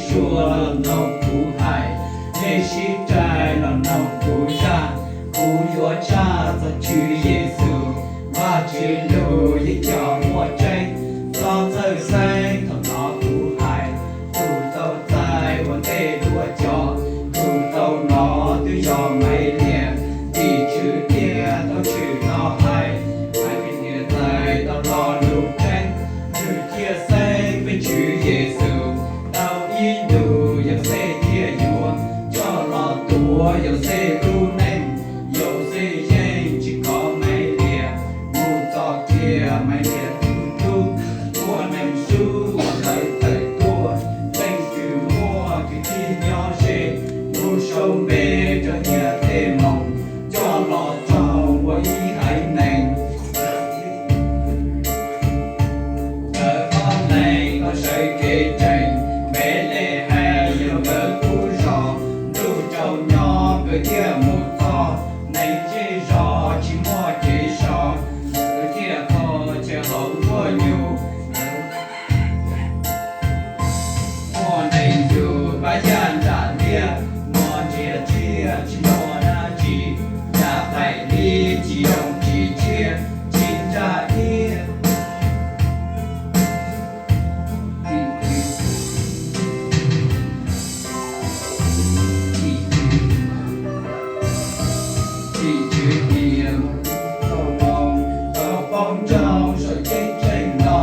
Sua los mloog kuv hais, nej sib rais los mloog kuv zaj. Kuv yuav tshaj txog Tswv Yexus, Vajtswv lus yeej coj muaj tseeb. Txhob txhawj xeeb thaum hnov kuv hais, tus tau txais ua ntej dua cov, tus tau hnov twb yog Maiv Liag. Tim tswv tiag tau tshwm los hais, hais tias niam tais tau lo lus tseeb, nws thiaj xeeb peb Tswv Yexus. Tau ib ntus Yauxej thiaj yuav coj los tuav Yauxej lub neej. Yauxej yeej tsis kov Maiv Liag, mus txog kiag Maiv Liag tus tub, muaj neeg sub ua lawv tawm tuaj. Leej twg muaj kwv tij nyob ze, mus sau npe rau niam tej moos, coj los tso ua ib haiv neeg. Nkawd ob leeg tau sawv kev tsees, Npelehees yog nkawd qub zos. Ntuj tsaus nyo nkawd thiaj mus txog, neeg zej zos tsis muaj kev so, nkawd thiaj kho chaw hauv nkuaj nyuj. Muaj neeg yug pab yaj nram liaj, no ntsiav tsiaj tsis muaj dab tsi, yam phaim li tsis zoo tsis tshiab, tsis ntsaj iab. Tim tswv tias tau moo, tau poob nroo saum ceeb tsheej no,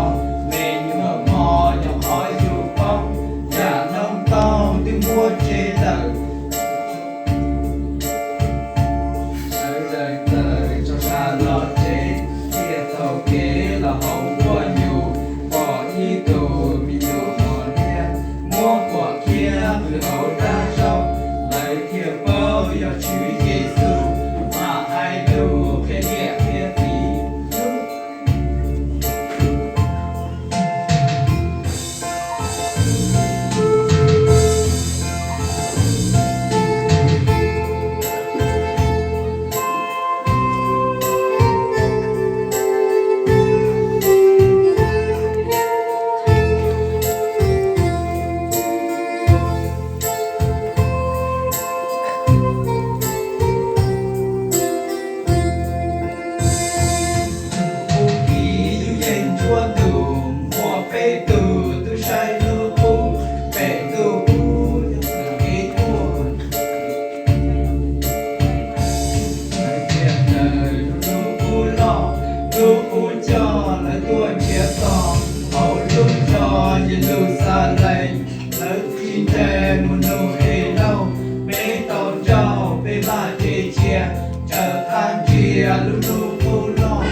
me nyuam mos nyuam qhov yug poob, yam noob taub twb muab tseg lawm. Sawv daws tawm tso sab los tsev, thiaj taug kev los hauv nkuaj nyuj, pom ib tug me nyuam mos liab muab kuam khiab pw hauv dab zaub. Lawv thiaj paub yog Tswv Yexus, mam hais lus qhia niam qhia txiv. Ub, kis yus yeej ntsuab ntus, muaj peb tug tub saib lub qub, pem ntuj ub yog kev tuaj. Lawv thiaj raws lub qub loj, lub qub coj lawv tuaj nrhiav txog hauv lub zos Yeluxalees. Lawv txij nres mus nug Helauj, peb tau nrauj peb vaj tse cia, raws qab ntsia lub hnub qub loj.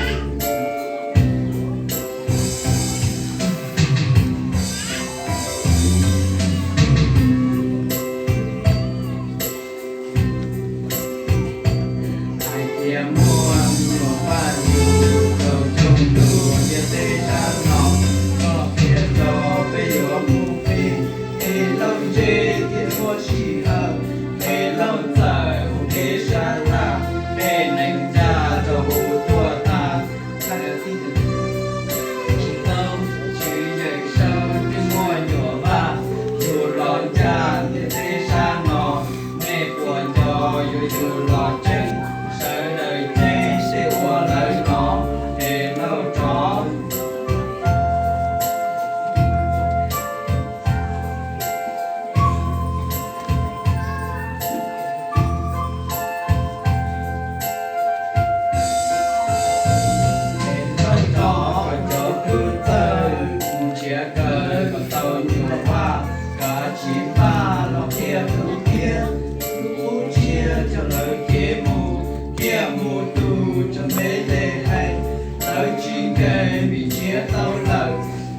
Hais tias muaj me nyuam Vajtswv tau cog lus ntiaj teb sab no, koj qhia rau peb yuav mus pem, Helauj ntse thiaj tuaj sij hawm. Helauj txawm hu kev sab laj, peb neeg ncaj rau hu tuaj tag. Tsis tau, Tswv Yawm Saub twb muaj nyuam Vajtswv los ncaj ntiaj teb sab no, nej puas nco yuav yug los tseeb? Sawv daws ceeb tej ua lawv hnov, Helauj rov Helauj rov kom cov tub txawj mus nrhiav kaw kom tau nyuam Vaj, kav tsij maj los qhia kuv thiab. Kuv tshiab coj lawv kev mus, thiaj mus tu rau Npelehees. Lawv tsis nkees vim nrhiav tau lawm,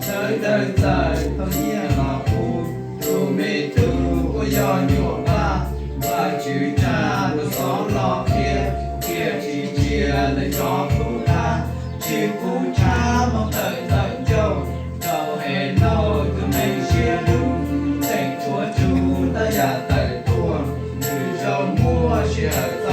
sawv daws txawm thauj nyiaj los pub. Tus me tub uas yog nyuam Vaj, Vajtswv tsa nws xov los qhia, thiaj tsis ntsia lawv cov qub qab. Tsis pub tshab hmoov tawm ntawm ncauj, rau Helauj tus neeg siab hlub, tseem tshuav txhua yam tawm tuaj, nws zoo muaj sij hawm